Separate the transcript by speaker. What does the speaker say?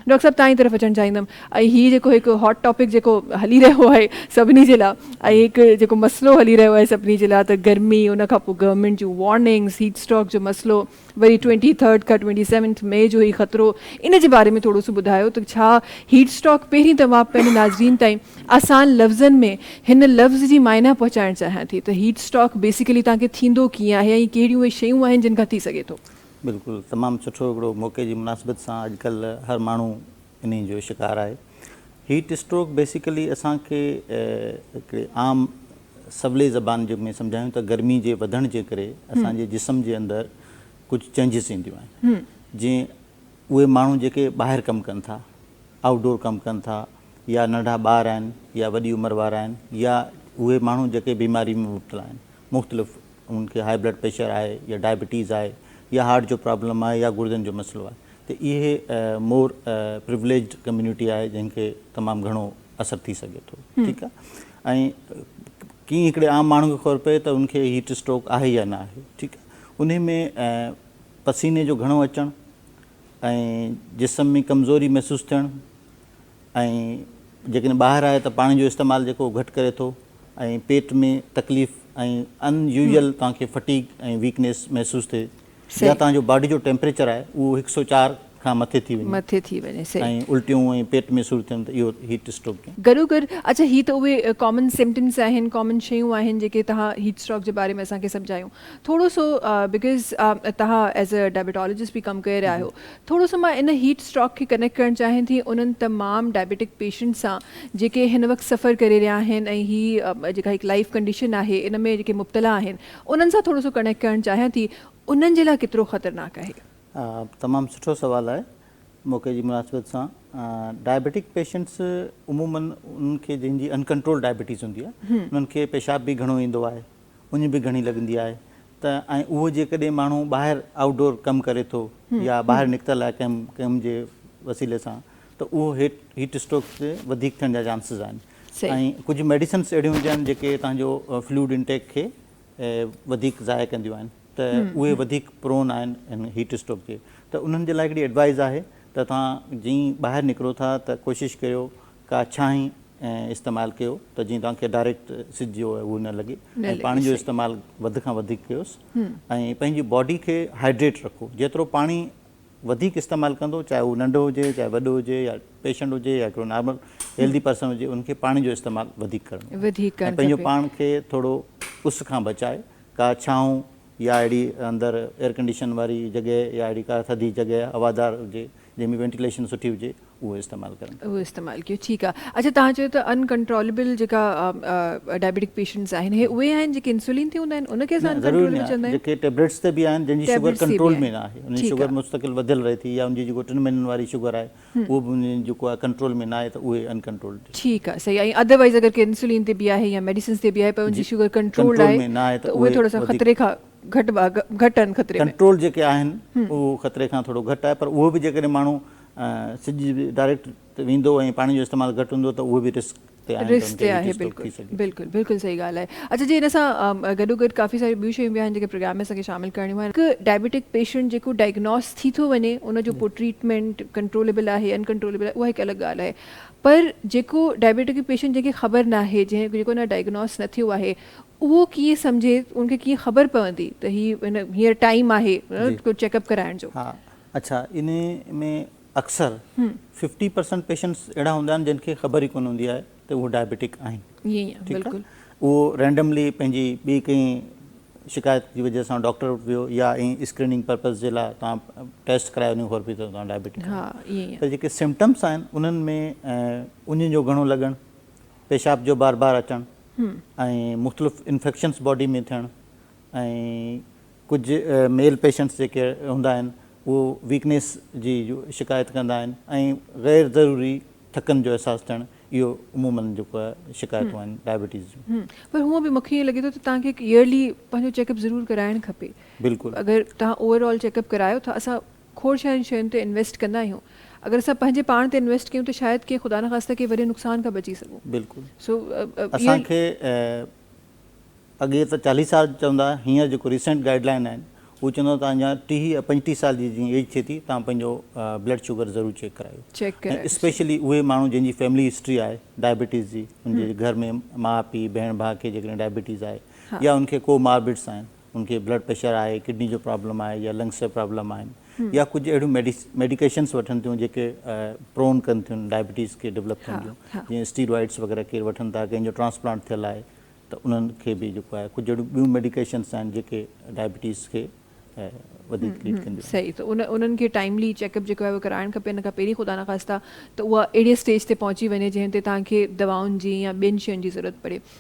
Speaker 1: Doctor صاحب توهان جي طرف اچڻ چاهيندم ۽ هي جيڪو هڪ هاٽ ٽاپڪ جيڪو هلي رهيو آهي سڀني جي لاء ۽ هڪ جيڪو مسئلو هلي رهيو آهي سڀني جي لاء ته گرمي ان کان پوء گورنمينٽ جون وارننگس هيٽ اسٽروڪ جو مسئلو وري ٽوئنٽي ٿرڊ کان ٽوئنٽي سيونٿ مئي جو هي خطرو ان جي باري ۾ ٿورو سو ٻڌايو ته ڇا هيٽ اسٽروڪ پهرين ته مان پنهنجي ناظرين تائين آسان لفظن ۾ هن لفظ جي معنيٰ پهچائڻ چاهيان ٿي ته هيٽ اسٽروڪ بيسيڪلي توهان کي ٿيندو ڪيئن آهي ۽ ڪهڙيون اهي شيون آهن جن کان ٿي سگهي ٿو.
Speaker 2: بلڪل تمام سٺو هڪڙو موقعي جي مناسبت سان اڄڪلهه هر ماڻهو انهي جو شڪار آهي. هيٽ اسٽروڪ بيسيڪلي اسان کي هڪڙي عام سولي زبان جي ۾ سمجهايون ته گرمي جي وڌڻ جي ڪري اسان جي جسم جي اندر ڪجهه چينجز اينديون آهن جيئن اهي ماڻهو جيڪي ٻاهر ڪم ڪن ٿا آئوٽ ڊور ڪم ڪن ٿا يا ننڍا ٻار آهن يا وڏي عمر وارا آهن يا اهي ماڻهو جيڪي بيماري ۾ مبتلا آهن مختلف انهن کي هاء بلڊ پريشر آهي يا ڊائبٽيز آهي يا هارٽ جو پرابلم آهي يا گردن جو مسئلو آهي ته اهي مور پروليجڊ ڪميونٽي آهي جنهن کي تمام گهڻو اثر ٿي سگهي ٿو ٺيڪ آهي ۽ ڪيئن هڪڙي عام ماڻهو کي خبر پئي ته ان کي هيٽ اسٽروڪ آهي يا نه آهي ٺيڪ آهي انهي ۾ پسيني جو گهڻو اچڻ ۽ جسم ۾ ڪمزوري محسوس ٿيڻ ۽ جيڪڏهن ٻاهر آهي ته پاڻي جو استعمال جيڪو گهٽ ڪري ٿو ۽ پيٽ ۾ تڪليف ۽ ان يوزل توهان کي فٽيگ ۽ ويڪنيس محسوس ٿئي يا توهان جو باڊي جو ٽيمپريچر آهي اهو هڪ سو چار کان مٿي ٿي وڃي
Speaker 1: مٿي ٿي وڃي صحيح
Speaker 2: ۽ الٽيون ۽ پيٽ ۾ سور ٿين ته اهو هيٽ اسٽروڪ جو.
Speaker 1: گڏوگڏ اڇا هي ته اهي ڪامن سمپٽمس آهن ڪامن شيون آهن جيڪي توهان هيٽ اسٽروڪ جي باري ۾ اسان کي سمجهايون ٿورو سو because توهان ايز ا ڊائبيٽالاجسٽ به ڪم ڪري رهيا آهيو ٿورو سو مان ان هيٽ اسٽروڪ کي ڪنيڪٽ ڪرڻ چاهيان ٿي انهن تمام ڊائبيٽڪ پيشنٽس سان جيڪي هن وقت سفر ڪري رهيا آهن ۽ هي جيڪا هڪ لائيف ڪنڊيشن آهي ان ۾ جيڪي مبتلا آهن انهن سان ٿورو سو ڪنيڪٽ ڪرڻ چاهيان ٿي انهن جي لاء ڪيترو خطرناڪ آهي.
Speaker 2: تمام سٺو سوال آهي موقعي جي مناسبت سان ڊائبيٽڪ پيشنٽس عمومن انهن کي جن جي انڪنٽرول ڊائبيٽيز هوندي آهي انهن کي پيشاب به گهڻو ايندو آهي اڃ به گهڻي لڳندي آهي ته ۽ اهو جيڪڏهن ماڻهو ٻاهر آئوٽ ڊور ڪم ڪري ٿو يا ٻاهر نڪتل آهي ڪنهن ڪم جي وسيلي سان ته اهو هيٽ هيٽ اسٽروڪ تي وڌيڪ ٿيڻ جا چانسز آهن ۽ ڪجهه ميڊيسنس اهڙيون هونديون آهن جيڪي توهان جو فلوئڊ انٽيڪ کي وڌيڪ ضايع ڪنديون آهن ته اهي وڌيڪ پرون آهن هن هيٽ اسٽروڪ جي ته انهن جي لاء هڪڙي ايڊوائز آهي ته توهان جئين ٻاهر نڪرو ٿا ته ڪوشش ڪريو ڪا ڇانهه استعمال ڪيو ته جيئن توهان کي ڊائريڪٽ سج جو اهو نه لڳي ۽ پاڻي جو استعمال وڌ کان وڌيڪ ڪيوس ۽ پنهنجي باڊي کي هائيڊريٽ رکو جيترو پاڻي وڌيڪ استعمال ڪندو چاهي هو ننڍو هجي چاهي وڏو هجي يا پيشنٽ هجي يا هڪڙو نارمل هيلدي پرسن هجي ان کي پاڻي جو استعمال وڌيڪ ڪرڻو
Speaker 1: وڌيڪ
Speaker 2: ۽ پنهنجو پاڻ کي ٿورو اس کان بچائي ڪا ڇانو يا اهڙي اندر ايئر ڪنڊيشن واري جڳهه يا اهڙي ڪا ٿڌي جڳهه هوادار هجي جنهن ۾ وينٽيليشن سٺي هجي اهو استعمال ڪرڻ.
Speaker 1: اهو استعمال ڪيو ٺيڪ آ. اڇا توهان چيو ته ان ڪنٽرولبل جيڪا ڊائبيٽڪ پيشنٽس آهن اهي اهي آهن جيڪي انسولين تي هوندا آهن ان کي اسان
Speaker 2: نه
Speaker 1: ان
Speaker 2: ضروري
Speaker 1: ڪنٽرولبل
Speaker 2: نه
Speaker 1: چوندا
Speaker 2: آهي
Speaker 1: آهيون
Speaker 2: جيڪي ٽيبليٽس تي به آهن جن جي شگر
Speaker 1: ٽيبليٽس تي به
Speaker 2: ڪنٽرول ۾
Speaker 1: آهن
Speaker 2: نه آهي ان جي
Speaker 1: ٺيڪ
Speaker 2: شگر
Speaker 1: آ.
Speaker 2: مستقل وڌيل رهي ٿي يا ان جي جيڪو ٽن مهينن واري شگر آهي اهو به ان جي جيڪو آهي ڪنٽرول ۾ نه آهي ته اهي ان ڪنٽرولڊ.
Speaker 1: ٺيڪ آ صحيح ۽ ادروائيز اگر ڪي انسولين تي به آهي يا ميڊيسنس تي به آهي پر ان
Speaker 2: جي
Speaker 1: جي شگر ڪنٽرولڊ
Speaker 2: ڪنٽرول
Speaker 1: آهي
Speaker 2: ۾ نه آهي
Speaker 1: ته
Speaker 2: ته
Speaker 1: اهي
Speaker 2: اهي
Speaker 1: ٿورا سا
Speaker 2: وڌيڪ
Speaker 1: خطري کان گهٽ گهٽ آهن خطري ۾.
Speaker 2: ڪنٽرول جيڪي آهن اهو خطري کان ٿورو گهٽ آهي پر اهو به جيڪڏهن ماڻهو سج ڊائريڪٽ ويندو ۽ پاڻي جو استعمال گهٽ هوندو ته اهو به رسڪ تي آهن ته
Speaker 1: رسڪ
Speaker 2: ان
Speaker 1: تي
Speaker 2: کي هيٽ
Speaker 1: آهي
Speaker 2: اسٽروڪ
Speaker 1: بلڪل
Speaker 2: ٿي سگهي ٿو.
Speaker 1: بلڪل بلڪل صحيح ڳالهه آهي اڇا جي ان سان گڏو گڏ ڪافي ساريون ٻيون شيون به آهن جيڪي پروگرام ۾ اسان کي شامل ڪرڻيون آهن هڪ ڊائبيٽڪ پيشنٽ جيڪو ڊائگنوز ٿي ٿو وڃي ان جو پوء ٽريٽمينٽ ڪنٽروليبل آهي ان ڪنٽروليبل آهي اها هڪ الڳ ڳالهه آهي پر جيڪو ڊائبيٽڪ پيشنٽ جنهن کي خبر ناهي جنهن جيڪو اڃا ڊائگنوز نه ٿيو آهي اهو ڪيئن سمجهي ان کي ڪيئن خبر پوندي ته هي هينئر ٽائيم آهي ڪو چيڪ اپ ڪرائڻ جو.
Speaker 2: ها اڇا انهي ۾ اڪثر ففٽي پرسنٽ پيشنٽس اهڙا هوندا آهن جن کي خبر ئي ڪونه هوندي آهي ته اهو ڊائبيٽڪ آهن ٺيڪ آهي اهو رينڊملي پنهنجي ٻي ڪنهن شڪايت جي وجه سان ڊاڪٽر وٽ ويو يا ائين اسڪريننگ پرپز جي لاء توهان ٽيسٽ ڪرايو ان خبر پئي ته توهان ڊائبيٽڪ آهيو ته جيڪي سمپٽمس آهن انهن ۾ اڃ جو گهڻو لڳڻ پيشاب جو بار بار اچڻ ۽ مختلف انفيڪشنس باڊي ۾ ٿيڻ ۽ ڪجهه ميل پيشنٽس جيڪي هوندا آهن اهو ويڪنيس جي شڪايت ڪندا آهن ۽ غير ضروري ٿڪن جو احساس ٿيڻ اهو عمومن جيڪو آهي شڪايتون آهن ڊائبٽيز جون.
Speaker 1: پر هونء به مونکي ائين لڳي ٿو ته توهان کي هڪ يئرلي پنهنجو چيڪ اپ ضرور ڪرائڻ کپي.
Speaker 2: بلڪل.
Speaker 1: اگر توهان اوور آل چيڪ اپ ڪرايو ٿا اسان کوڙ سارين شين تي انويسٽ ڪندا آهيون اگر اسان پنهنجي پاڻ تي انويسٽ ڪيون ته شايد ڪنهن خدا نخواسته ڪنهن وڏي نقصان کان بچي سگهون.
Speaker 2: بلڪل.
Speaker 1: سو
Speaker 2: اسان کي اڳي ته چاليهه سال چوندا هينئر جيڪو ريسينٽ گائيڊ لائين آهن اهو چوندو آهي توهان جا 30 يا 35 سال جي جيئن ايج ٿئي ٿي توهان پنهنجو بلڊ شگر ضرور چيڪ ڪرايو.
Speaker 1: چيڪ
Speaker 2: ۽
Speaker 1: ڪرايو.
Speaker 2: اسپيشلي اهي ماڻهو جن جي فيملي هسٽري آهي ڊائبيٽيز جي، ان جي گهر ۾ ماء پيء ڀيڻ ڀاء کي جيڪڏهن ڊائبيٽيز آهي يا ان کي ڪو ماربڊس آهن، ان کي بلڊ پريشر آهي، ڪڊني جو پرابلم آهي يا لنگس جا پرابلم آهن يا ڪجهه اهڙيون ميڊيڪيشنس وٺن ٿيون جيڪي پرون ڪن ٿيون ڊائبيٽيز کي ڊولپ ٿيڻ جون، جيئن اسٽيرائڊس وغيره ڪير وٺن ٿا، ڪنهن جو ٽرانسپلانٽ ٿيل آهي ته انهن کي به جيڪو آهي ڪجهه اهڙيون ٻيون ميڊيڪيشنس آهن جيڪي ڊائبيٽيز کي وڌيڪ ليڊ ڪنديون آهن.
Speaker 1: صحيح ته انهن کي ٽائملي چيڪ اپ جيڪو آهي اهو ڪرائڻ کپي ان کان پهرين خدا نخواسته ته اها اهڙي اسٽيج تي پهچي وڃي جنهن تي توهان کي دوائن جي يا ٻين شين جي ضرورت پڙي.